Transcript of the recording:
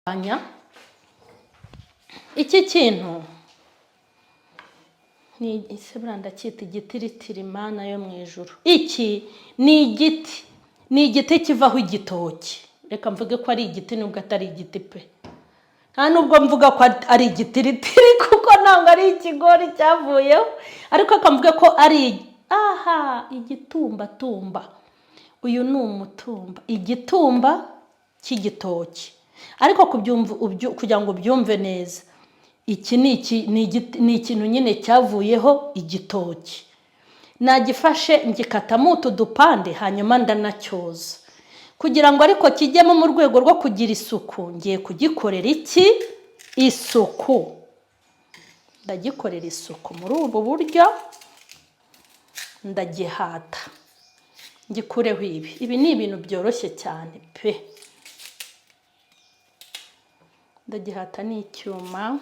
Anya. Iki kintu ni ese buriya ndacyita igitiritiri? Mana yo mu ijuru! Iki ni igiti, ni igiti kivaho igitoki. Reka mvuge ko ari igiti nubwo atari igiti pe. Nta nubwo mvuga ko ari igitiritiri kuko ntabwo ari ikigori cyavuyeho, ariko reka mvuge ko ari aha igitumbatumba. Uyu ni umutumba, igitumba cy'igitoki. Ariko kubyumva, kugira ngo ubyumve neza, iki ni iki ni igiti, ni ikintu nyine cyavuyeho igitoki. Nagifashe ngikatamo utu dupande, hanyuma ndanacyoza kugira ngo ariko kijyemo mu rwego rwo kugira isuku. Ngiye kugikorera iki? Isuku. Ndagikorera isuku muri ubu buryo: ndagihata ngikureho ibi. Ibi ni ibintu byoroshye cyane pe. Ndagihata n'icyuma.